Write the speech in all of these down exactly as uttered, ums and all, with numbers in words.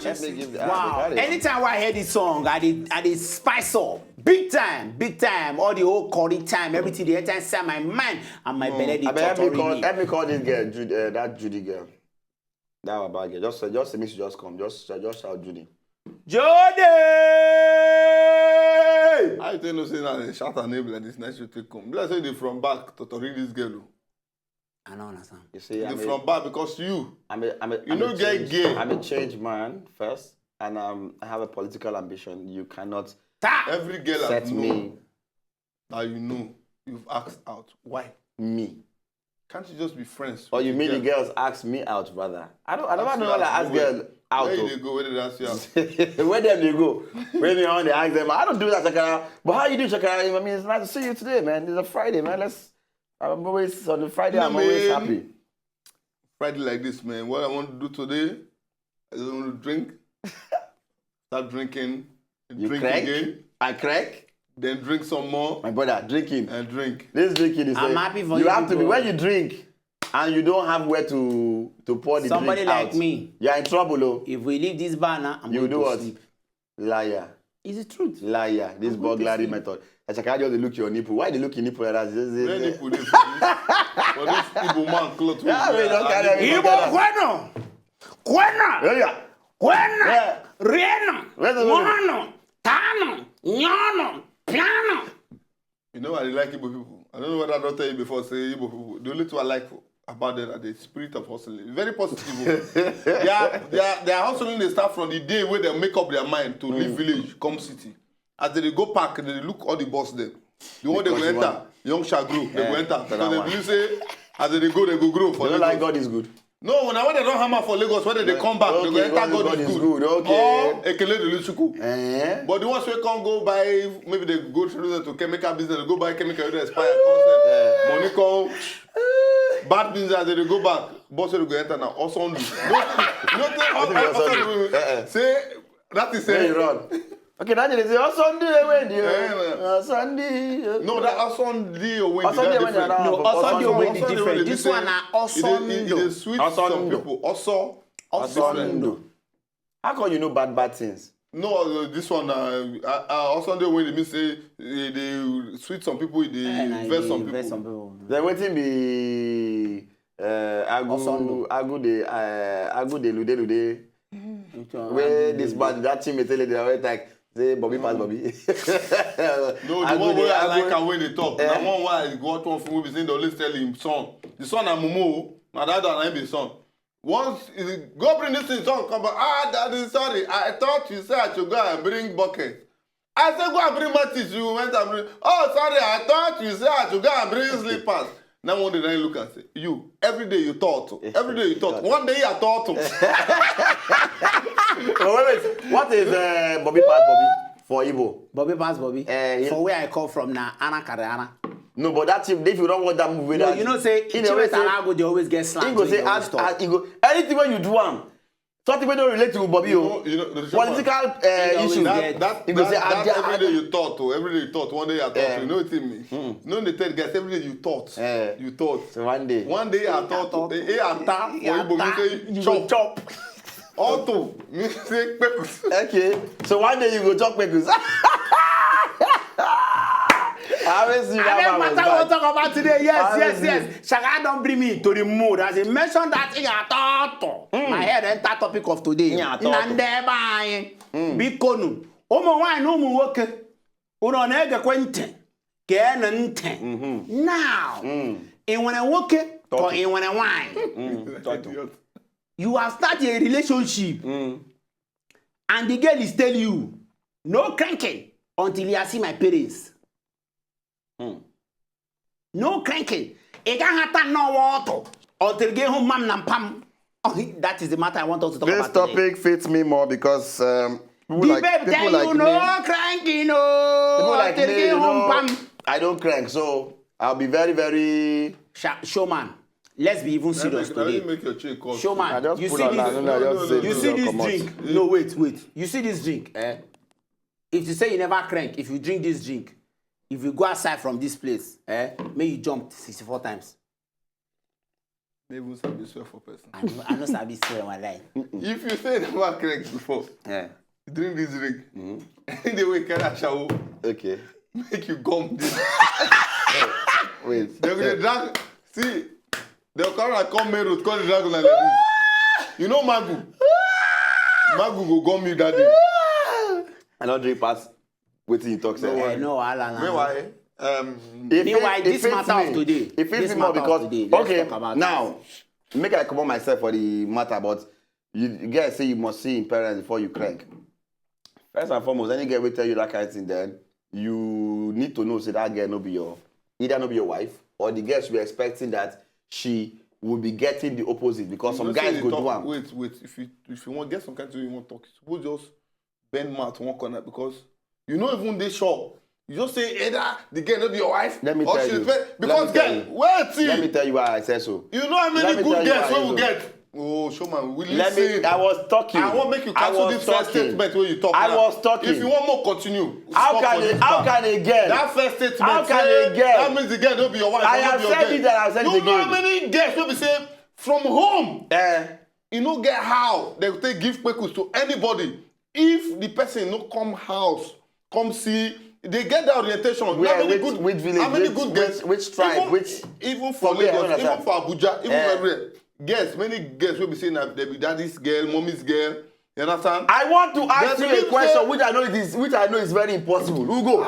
Help me give the Wow. Abeg, how dey- Anytime wey I hear this song, I dey I dey spice up. Big time, big time. All the whole curry time, everything dey enter inside my mind and my belly dey Abeg, help me totori call, me. Help me call this girl, Judy, uh, that Judy girl. That our bad girl. Just say, just say, make she just come. Just, just shout Judy. Jode! How you tell no say na dey shout her name like this? Nice you take come. Be like say dey from back to to read this girl. Oh. I don't understand. You see, Dey I'm a, from back because you. I'm a, I'm a, You I'm no a get changed- gear. I'm a changed man first, and um, I have a political ambition. You cannot Ta! Every girl I set know me, that you know you've asked out. Why? Me. Can't you just be friends? Or with you the mean the girl? Girls ask me out, brother? I don't. I never Ask know you what I out, ask no way. girl out. Where you Oh. dey go? Where did I ask you out? Where them they go? When me on the ask them, I don't do that, Shakara. But how you do, Shakara? I mean, it's nice to see you today, man. It's a Friday, man. Let's. I'm always on the Friday. No, I'm always man. Happy. Friday like this, man. What I want to do today, I just want to drink. Start drinking. You Drink crack? Again. I crack. Then drink some more. My brother, drinking. And drink. This drinking is. I'm uh, happy for you you, have to be bro. When you drink and you don't have where to to pour the Somebody drink like out, me. You are in trouble, oh. If we leave this bar now, I'm You going do to what? Sleep. Liar. Is it truth? Liar. This I'm going to burglary sleep. Method. Like, I can't just look your nipple. Why they look your nipple like that? This- this- Where nipple dey for this? For this Igbo man cloth. wey Yeah, you we wear, don't I carry dey every- Igbo kwenu! Kwena! Yeah, yeah. Kwena! Yeah. Riena! Where's the Wano! Tano! Nyono! Piano! You know I dey like Igbo people. I don't know whether I don tell you before say Igbo people. The only thing I like for, about them are the spirit of hustling. Very positive. their, their, their hustling dey start from the day wey dem make up their mind to leave village come city. As they dey go park, they dey look all the boss dem. The one they go Because you enter, want- young shall grow. They go Eh, enter that because they one. believe say as they dey go, they go grow for They don't like Lagos. God is good. No, na when they don hammer for Lagos, when they dey come back, they go Okay, enter God, God, God is is good. Good. Okay. Or Ekele Duluchukwu. Eh? But the ones wey come go buy, maybe they go through them to chemical business, go buy chemical wey dey expire, come sell. Money come. Bad business as they dey go back. Boss wey go enter na Osundu. No, no say Wetin be Osundu? Eh, eh. Say that is Where you it. Run. Okay, now they say, "Oh, Sunday, when you? Eh, man. Oh, Sunday." No, that Osundu wey Osundu dey wey different. dey No, Osundu Osundu wey wey Osundu different. wey This dey one na It dey, it dey Osundu. sweet some Osundu. People. Oso. Osundu. How come you know bad bad things? No, uh, this one uh, uh, uh, Osundu wey dey mean say e dey sweet some people, e Eh, na dey e vex dey some vex people. some people. Then wetin be uh, agu Osundu. Agu dey uh, Agu dey lude lude. Which one? Wey this man, that team dey tell you the way, like, say Bobby pass Bobby. No, the Agu one dey- wey I Agu- like and wey dey talk. Eh? Na one wey I watch one film wey be say dem always tell him son. The son na mumu o. Na that one na him be son. Once he go bring this thing, son come back. Ah, daddy, sorry. I thought you say I should go and bring bucket. I say go and bring matches. You went and bring. Oh, sorry. I thought you say I should go and bring slippers. Now one day, now you look and say, you, every day you thought. Every day you thought. One day you thought. Oh, wait, wait. What is uh, Bobby pass Bobby for Igbo? Bobby pass Bobby. Eh, he- For where I come from now, Anna Kare Anna. No, but that thing, if you don't want that movie, No, that you know say he dey always Chimeta say- Alago dey always get He slang. go So say, he always as, talk. as, he go, anything when you do am, something wey no relate to Bobby o. You know, you know, the Political uh, He always issues. get- That, that, He go that, say, that "Ah, every ah, day you thought, oh, every day you thought, one day you thought, Eh. you know what I mean? No, they tell guys every day you thought, Eh. you thought. So one day. One day I thought, eh, eh, I thought, for Yeah, Igbo, ta- we say you chop. go chop. Auto, we say pekus. Okay, so one day you go chop pekus. I always see that I man mean, was matter we bad. talk about today. Yes, I yes, always yes. Shaka don bring me to the mood. As he mentioned that thing, I thought my head enter topic of today. Yeah, I Na thought. Ndị ebe anyị. Bikonu. Ụmụ nwaanyị na ụmụ nwoke. Unu ọ na-egekwe ntị? Geenụ ntị. Now, ị nwere nwoke ka ị nwere nwaanyị? Mm, talk to. You have started a relationship and the girl is telling you, no cranking until you see my parents. No cranking. Ị gaghị ata nnọọ ọtụ until gị hụ mma m na mpa m. Oh, that is the matter I want us to talk This about today. Topic fits me more because um, people The like babe people tell like you me, no cranking, people no, like until me, gị you hụ mpa know, m. I don't crank, so I'll be very, very. Sha- Showman, let's be even serious Let me today. make your chain call. I Showman, just you pull see am out, this, no, I just no, say no, you this see one this comot. Drink? No, wait, wait. You see this drink? Eh? If you say you never crank, if you drink this drink, if you go outside from this place, eh, may you jump sixty-four times. They even sabi swear for person. I no I no sabi swear my life. If you say you never crack before, Yeah. drink this drink. Mm-hmm. Any day we carry ashawo, Okay. make you gum this. Wait. They go dey drag. See, they come and come main road, come dey drag una like this. You know magu. Magu go gum you that day. I don't drink pass. Waiting you talk, sir. No Eh, worry. no wahala na. Meanwhile, um, It Meanwhile, fit- this it fits matter of me. Today, It fits this me more matter of because Today, let's okay, talk about now make I come on myself for the matter, but you, you guys say you must see in parents before you crank. First and foremost, any girl will tell you that kind of thing, then you need to know say that girl no be your either no be your wife or the girl should be expecting that she will be getting the opposite because some You know say guys they go talk- do am. Wait, wait. If you if you want get some kind of thing you want talk, you suppose just bend mouth one corner because you no even dey sure. You just say either the girl no be your wife Let me or tell she you. Pay, Let because me tell girl, you. wait till Let me tell you why I said so. You know how many Let me good tell you girls why wey I we know. Get? Oh, show man, we Let listen. Me. I was talking. I wan make you I cancel was this first talking. Statement wey you talk I now. Was talking. If you wan more continue, How stop can for a, this how part. Can a girl? That first statement. How can Say, a girl? That means the girl no be your wife. I Or no have be your said girl. It and I said You it know how again. Many girls wey be say from home. Eh, You no get how they take give kpekus to anybody if the person no come house, come see. They get that orientation. Where, How many which- good, which village, how many which- good which- girls? Which tribe, Even, which- even for from where? I Lagos, Understand. Even for Abuja, even Eh. everywhere. Girls, many girls will be saying that they be daddy's girl, mommy's girl. You understand? I want to ask There's you a people question say- which I know is which I know is very impossible. Ugo,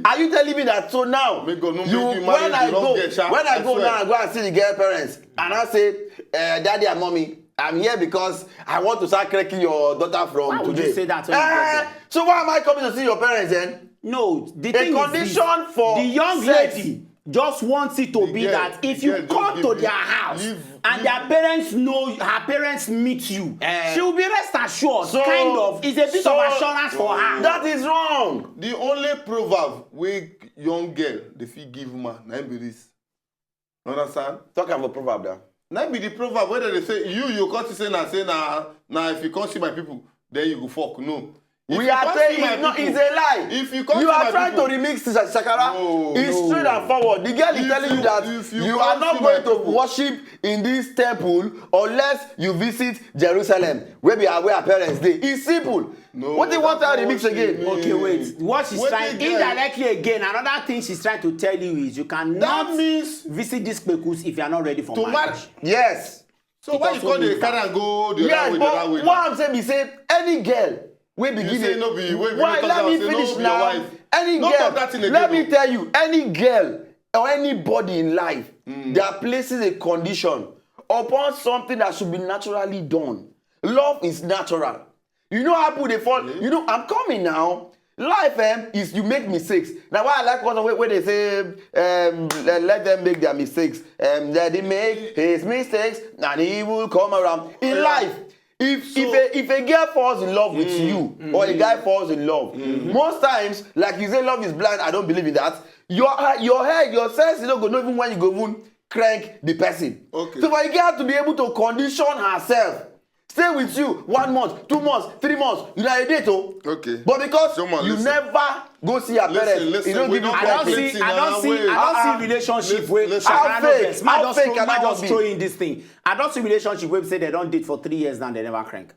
are you telling me that so now May God no you make you when marry I the wrong go girl, sha. When I I go swear. Now I go and see the girl parents and I say, uh, "Daddy and mommy, I'm here because I want to start cracking your daughter from Why would today." You say that when you Eh, get there? So why am I coming to see your parents then? No, the A thing condition is this. For The young sex. Lady just want it to The be girl- that if the you girl just come to give their you- house leave- and leave- their parents know, her parents meet you, Eh. She will be rest assured. So- Kind of, it's a bit so- of assurance for her. That is wrong. The only proverb wey young girl dey fit give man na im be this. Understand? Talk about proverb now. Na im be the proverb wey dem dey say you you come see say na say na na if you come see my people then you go fuck. No. If We you are come saying see my it's not. People, It's a lie. If you come You see are my trying people, To remix Shakara. No, It's no. Straight and forward. The girl is If telling you- you that if you you come are not see my going to people. Worship in this temple unless you visit Jerusalem, where we are, where our parents dey. It's simple. No, What do you want to that's remix not what again? she Okay, wait. What she's What trying the girl- indirectly again, another thing she's trying to tell you is you cannot That means visit this kpekus if you are not ready for to marriage. marry. Yes. So why you also come dey means carry that- am go the Yes, other way? The other but way what now? I'm saying is say any girl wey begin You say no be- wey be why talk let am me say no finish be now. Your wife. Any No girl, talk that thing let again me o. Tell you, any girl or anybody in life that places a condition upon something that should be naturally done. Love is natural. You know how people dey fall. You know I'm coming now. Life em is you make mistakes. Na why I like one wey wey dey say um, let, let them make their mistakes. Um, let him make his mistakes and he will come around. In life, if if a if a girl falls in love with you or a guy falls in love, most times, like you say, love is blind. I don't believe in that. Your your head, your sense, you no go know even when you go even crank the person. Okay. So for a girl to be able to condition herself, stay with you one month, two months, three months, you na a date o. Okay. But because Someone you listen. Never go see your Listen, parents, listen, you don't we give you don't I don't talk see, plenty I now, don't see, wait. I don't Ah, see relationship Lis- wey listen. I How don't know fake? First. Ma How just fake throw, can ma that just one throw be? In this thing. I don't see relationship wey be say they don't date for three years now, they never crank.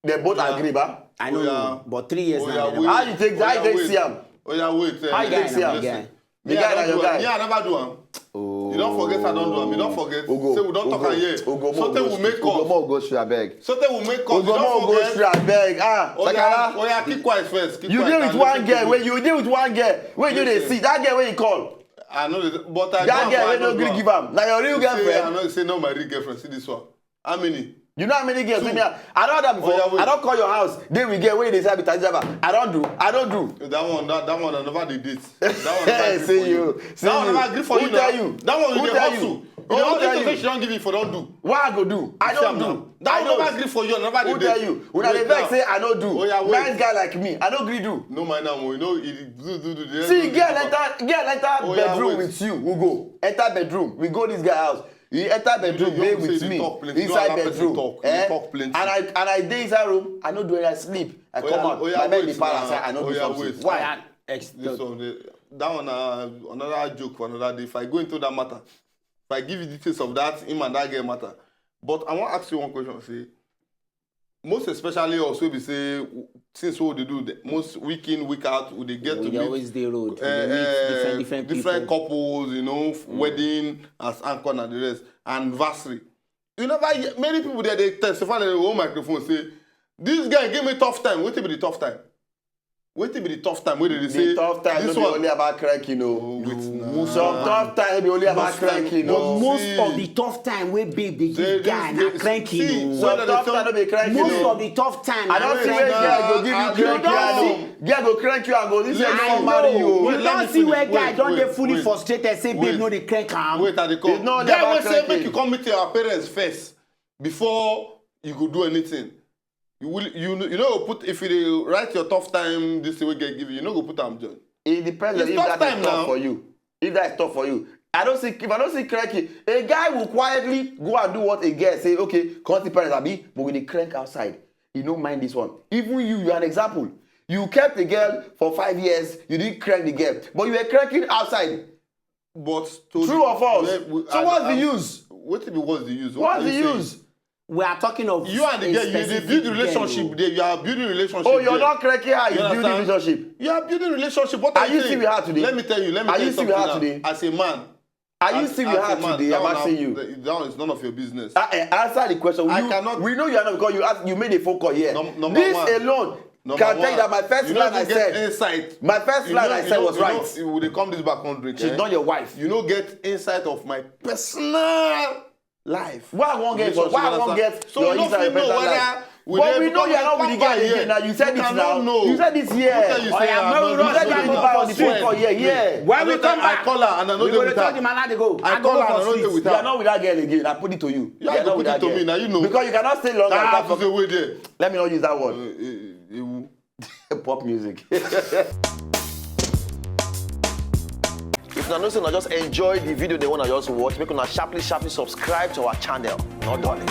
They both agree, ba? I know, Oya. But three years Oya, now, they wait. never. How you take how you Oya, take wait. See am? Oya, wait. Eh, How you take see am? Listen. The Me, guy I na don't your do am. Guy. Me, I never do am. You don't forget I don't do am. You don't forget. Ogo, Say we don't talk Ogo, am here. Ogo, Something Ogo, we make Ogo, up. Ogo, Ogo, Ogo, Ogo, Something we make up. You Ogo, don't Ogo, forget. Ogo, abeg. Ah, Oya, Sakara. Oya, keep quiet first. Keep You quiet. dey with Can one listen girl to wey me. you dey with one girl wey you dey Listen. See that girl wey you call. I know, but I That don't girl I wey no don't do gree am. Give am. Na your real Say, I girlfriend. Know say no, my real girlfriend. See this one. How many? You know how many girls Two. Give me? I don order before. Oya, wait. I don call your house. Dey with girl wey dey say be taxi driver. I don do. I don do. That one, that, that one, I never did it. That one, never agree See for you. See That one, you. Never agree for Who you. Tell Now. You? That one, Who you Tell dey You? Hustle. Who You Tell dey You? She don't give you for don't do. What I go do? I See don't am do. Now. That I one, don't. Never agree for you. Never Who did Tell it. You? Una dey Wait vex now. Say I no do. Oya, wait. Nice guy like me, I no gree do. No mind am o. You know, you do do do. The See, do girl do. Enter, girl enter Oya, bedroom wait. With you. We go enter bedroom. We go this guy house. He enter bedroom, You dey don't say with you me talk plenty. You inside allow person bedroom. Talk. You Eh? Talk plenty. And I and I dey inside room. I no do any sleep. I Oya, come out. Oya, My mind wait dey para now. Say I no do Oya, something. Wait. Why? Oya, ex- This one, the, that one, uh, another joke for another day. If I go into that matter, I give you details of that, him and that girl matter. But I wan ask you one question, say, most especially us wey be say, w- things wey we dey do, the- most week in, week out, we dey get to We dey meet always dey road. We eh, dey meet different eh, different different people. Couples, you know, f- wedding, as anchor and the rest, anniversary. You never hear, many people there dey testify, like, oh, microphone say, this guy give me tough time. Wetin be the tough time? Wetin be the tough time wey dey dey say The tough time no this be one? Only about cranking o. Oh, wait now. Some tough time no be only about Most time- cranking But o. most See. of the tough time wey babe dey They- give guy they- na cranking see, o. so Some that tough they time no be cranking Most o. of the tough time I na don see Wait where now, girl go give you I- I cranky don't hand. Girl go crank you and go, this is I not marry you know. o. You Wait, let don me see finish. Where guy Wait, don dey wait, fully wait. Frustrated say babe Wait. No dey crank am. Wait, I dey come. It's not Guy about wey say make cranking. You come meet your parents first before you go do anything. You will, you know, you know, put if you dey write your tough time, this thing wey get give you, you no go put am join. It depends It's if tough that is time tough now. For you. If that is tough for you, I don't see if I don't see cranking. A guy will quietly go and do what a girl say. Okay, come to parents, abi, but with the crank outside, you don't mind this one. Even you, you are an example. You kept a girl for five years. You didn't crank the girl, but you were cranking outside. But to True or false? Well, we- So I- what's the I- use? What if it was the use? What's the use? We are talking of You and the a girl, you dey specific build girl. Relationship there. You are building relationship. Oh, you're there. not cranking her. You You build understand? Relationship. You are building relationship. What Are I'm you saying, still with her today? Let me tell you. Let me Are tell you you still with her something now. Today? As a man, Are you as- still with as her a man, today? that I'm one asking now, you. That that one is none of your business. Uh, uh, answer the question. I You- cannot- We know you are not because you asked, you made a phone call here. Num- number This one. Alone Number can tell you one, that my first you line no I fit get said. Insight. My first You line know- I you said know- was you know- right. You will dey come this back hungry. She's Eh? Not your wife. You no get insight of my personal life. Why I won't get Relationship, why I you won't understand? Get So your you no insight fit of my know personal whether life. we But dey- we know because you are you not with come the guy back here, again now. You said you this cannot now. know. You said this here. Who tell you Oh, say yeah, I'm no, not no, this no, friend? no, You no, back on no, the phone call here. Yeah. When we I come back, call her and I know we they go with dey talk her. the matter dey go. I I go call her look and I for know they seat. with You are her. Not with that girl again. I put it to you. You are have to not with put that it to girl. Me now. You know. Because you cannot stay long. I Like have that to for- say wait there. Let me not use that word. Eh, eh, eh, eh, Pop music. If una know say una just enjoy the video, they wanna just watch, make una sharply sharply subscribe to our channel. Not darling.